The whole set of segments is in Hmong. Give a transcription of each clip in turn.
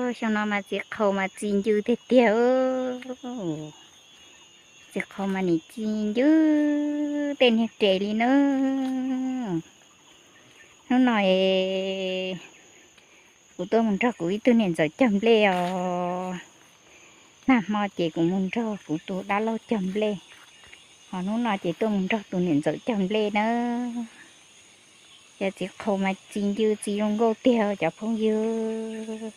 Xyoo no mas txiv qhaus mas txi ncw tiag tiag. Txiv qhaus mas nim txi ncw tej niag res li na. Hnub no es kuv tuaj mus nrog kuv ib tug niam ntxawm cog nplej os. Nag hmo ces kuv mus nrog kuv tus dab laug cog nplej, ho hnub no ces tuaj mus nrog tus niam ntxawm cog nplej na. Cov txiv qhaus mas txi ncw txi zoo nkauj tiag cov phooj ywg.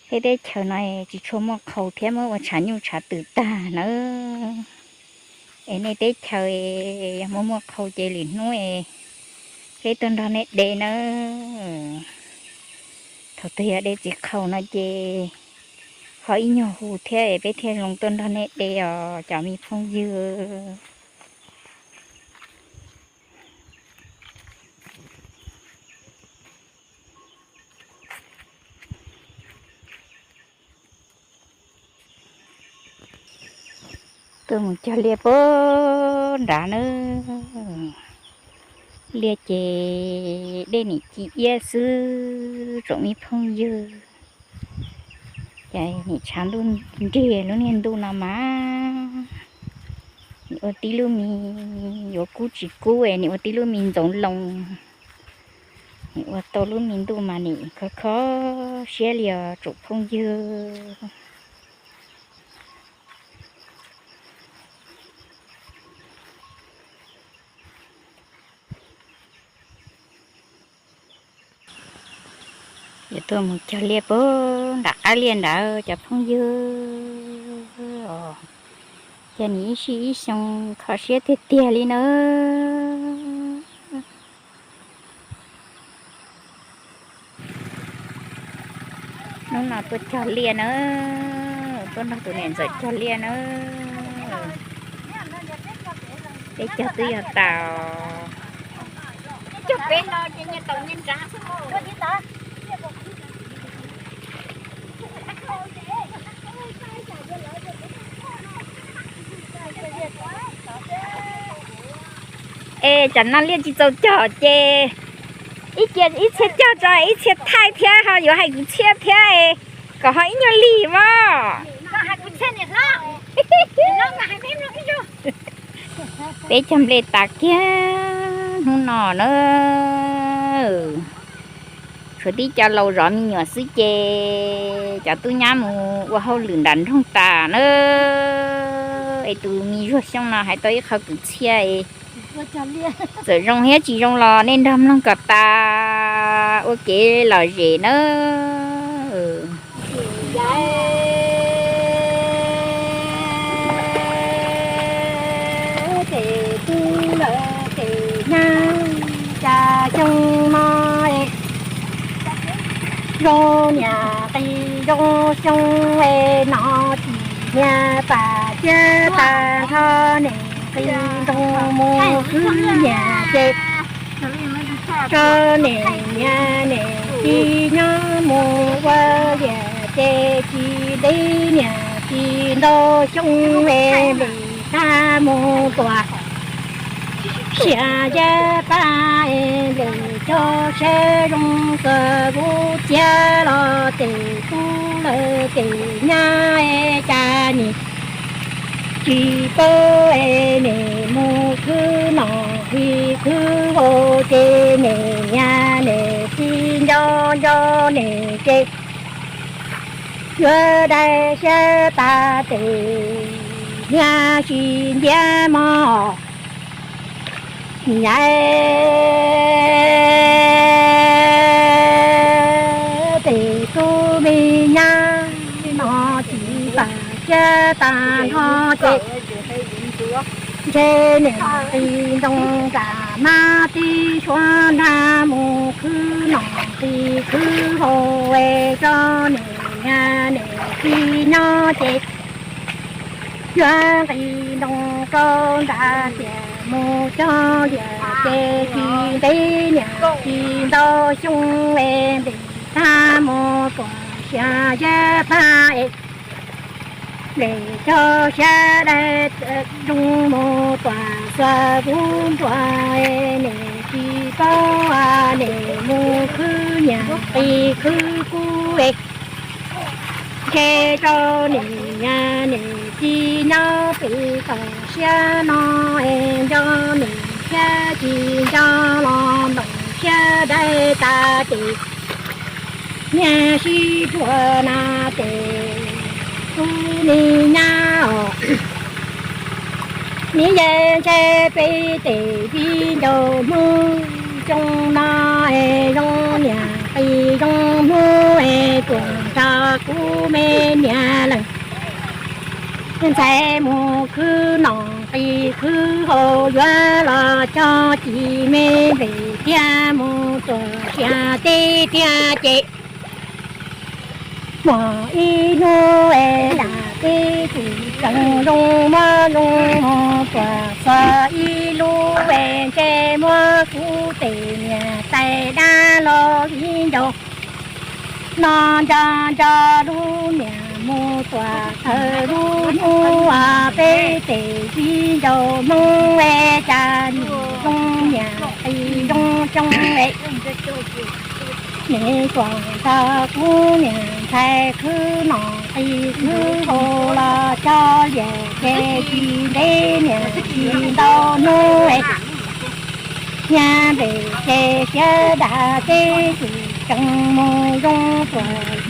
Peb teb chaws no tsis tshua muaj qhaus thiab muab ua tshav nyuj tshav twm tag nawb. Es nej teb chaws yog muaj muaj qhaus ces lwm hnub es peb tuaj nrog nej de nawb. Thaum twg yog de txiv qhaus no ces ho ib nyuag hu thiab es peb thiaj zoo tuaj nrog nej de os cov me phooj ywg. Tuaj mus cog liaj puag nrad nawb. Liaj ces dej nim ci iab xwb tsoom me phooj ywg. Ces nim tshav ntuj nrig lub niag ntuj no mas nim ua tib lub me, yuav kub tsis kub es nim ua tib lub me ntxoov loo. Nim ua tau lub me ntuj mas nim khov kho siab li os tsoom phooj ywg. Yuav tuaj mus cog liaj puag nram qab liaj nrad cov phooj ywg. Ces nim ib sij ib xyoo kho siab tiag tiag li nawb. Hnub no tuaj cog liaj nawb, tuaj nrog tus niam ntxawm cog liaj nawb. Peb cog twb yog tas. Es tsam no liaj tsis txaus cog ces ib cia ib txhia cog tso ib txhia thaij thiab ho yuav hais kwv txhiaj thiab es kom ho ib nyuag lig mog. Peb cog nplej tas kiag hnub no na. Tshuav tib co laus zov me nyuam xwb ces cov tub nyab mus ua hauj lwm nram nroog tas na. Es tus me Zuag Xyooj no hais tau ib qho kwv txhiaj es txawm zoo thiab tsis zoo los nej nrog mloog kom tas ua kev lom zem nawb. Ces tub lawm ces nyab cas xyoo no es zoo niam qis zoo xyoo es no tsis niag pas ciab tas nrho niam qis nroo mus khwb niam ces tso niam niam niam txiv nyob mus ua liam ces tsis ntev niam tsis ntau xyoo es nplis tag mus tuam sia yab paj es nplis cog sab zoo txawm vub txiab los ces tub lawm ces nyab es cas nim tsis paub es nim mus khwb nom khwb khwb vau ces nim niam nim txiv nco nco nim ces yuav dai sab tas tes niag tsis ntiab mog. Nyab tes tub me nyab no tsis tas kiab tas nrho ces ntshe niam qis ntoo tas mab tib suav nrag mus khwb nom qis khwb vau es tso niam niam txiv nyob ces yuav nqis ntoo rau nram tiam mus cog liam ces tsis ntev niam tsis ntau xyoo es nplis tag mus tuam sia yab paj es nplis cog sab dai zoo mus tuam xuas vub npua es nim tsis paub nim mus khwb niam qis khwb kub es Ntshe rau niam, niam tsis nyob pem toj siab no es nco niam thiab tsis nco los nplooj siab dai tas ces niag sib puag na ces kuv me nyab os, niam yeej ntshe peb tej viv ncaus Hmoob xyoo no es zoo niam qis zoo Hmoob es tuaj nrog kuv me niam leej ntxhais mus khwv noj qis khwv haus yuav los cog ci me nplej thiab mus tuaj sia teb thiab ces muaj ib hnub es dab teb tsis tseem zoo muab zoo mus tuaj txog ib lub es ntshe muab kuv tej niam tais dab los viv ncaus no nco nco lub niam mus tuaj thaum lub hnub uas peb tej viv ncaus Hmoob es cas niam zoo niam qis zoo xyoo es niam tuaj nrog kuv niam ntxhais khwv noj qis khwv haus los cog liaj ces tsis ntev niam tsis ntau hnub es niag nplej ces siav dab teb tsis tseem mus zoo tuaj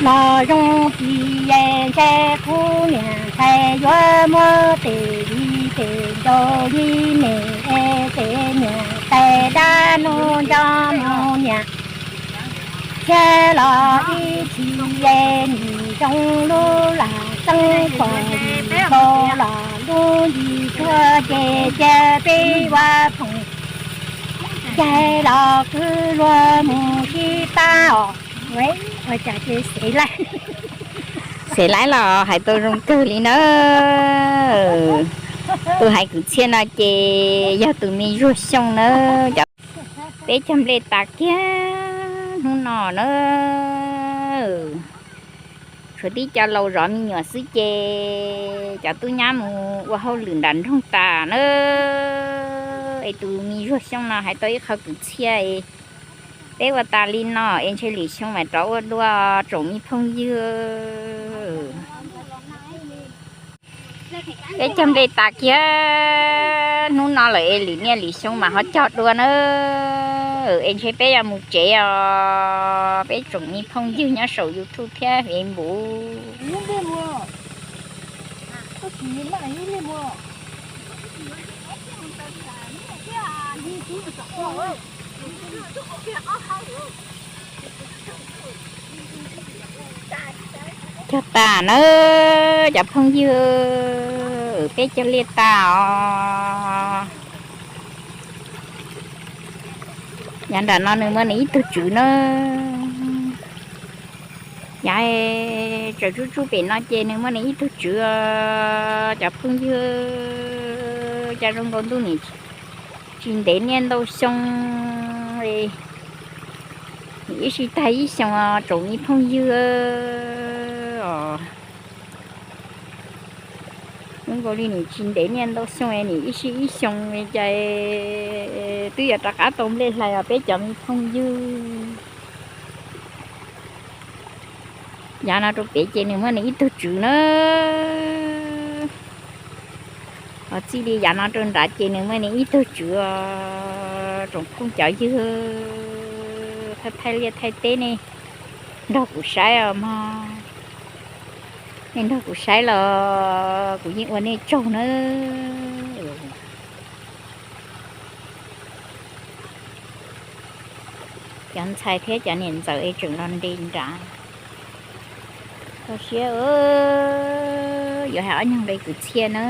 los zoo tsis es ntshe kuv niam ntxhais yuav muab tej viv tej ncaus li niam es tej niam tais dab no nco mus niam thiab los ib txhis es nim zoo lub lam xeeb pom nim kaus los lub ncig tuag ces cia peb ua phoom ncais los kwv luag mus sib pab os. Ua cas ces xev laib, xev laib los hais tau zoo kawg li na. Tus hais kwv txhiaj no ces yog tus me Zuag Xyooj na. Cov, peb cog nplej tas kiag hnub no na. Tshuav tib co laus zov me nyuam xwb ces cov tub nyab mus ua hauj lwm nram nroog tas na. Es tus me Zuag Xyooj no hais tau ib qho kwv txhiaj es peb ua tas li no es ntshe lwm xyoo mam rov ua dua tsoom me phooj ywg. Peb cog nplej tas kiag hnub no lawm es lwm niaj lwm xyoo mam ho cog dua na. Es ntshe peb yuav mus tsev os peb tsoom me phooj ywg nyob saum YouTube thiab Facebook. Cog tas na cov phooj ywg, peb cog liaj tas os. Yav nram no nws muaj nws ib tug tswv na. Yav tsaus tsuj tsuj pem no ces nws muaj nws ib tug tswv os cov phooj ywg. Cas zoo nkaus ntuj nim tsis ntev niaj ntau xyoo li, nim ib sij tag ib xyoos os tsoom me phooj ywg os. Zoo nkaus li nim tsis ntev niaj ntau xyoo es nim ib sij ib xyoos li cas twb yuav rov qab tau nplej hlais os peb cov me phooj ywg. Yav no rau pem ces nws muaj nws ib tug tswv na. Ho txij li yav no rau nrad ces nws muaj nws ib tug tswv os tsoom phooj cov ywg. Thaij thaij liaj thaij teb nej nrog kuv saib os mog. Nej nrog kuv saib los kuv yeej ua nej tsaug na. Cov ntxhais thiab cov niam ntxawm es tseem los nres nrad. Kho siab, yuav hais ob nyuag nqe kwv txhiaj na.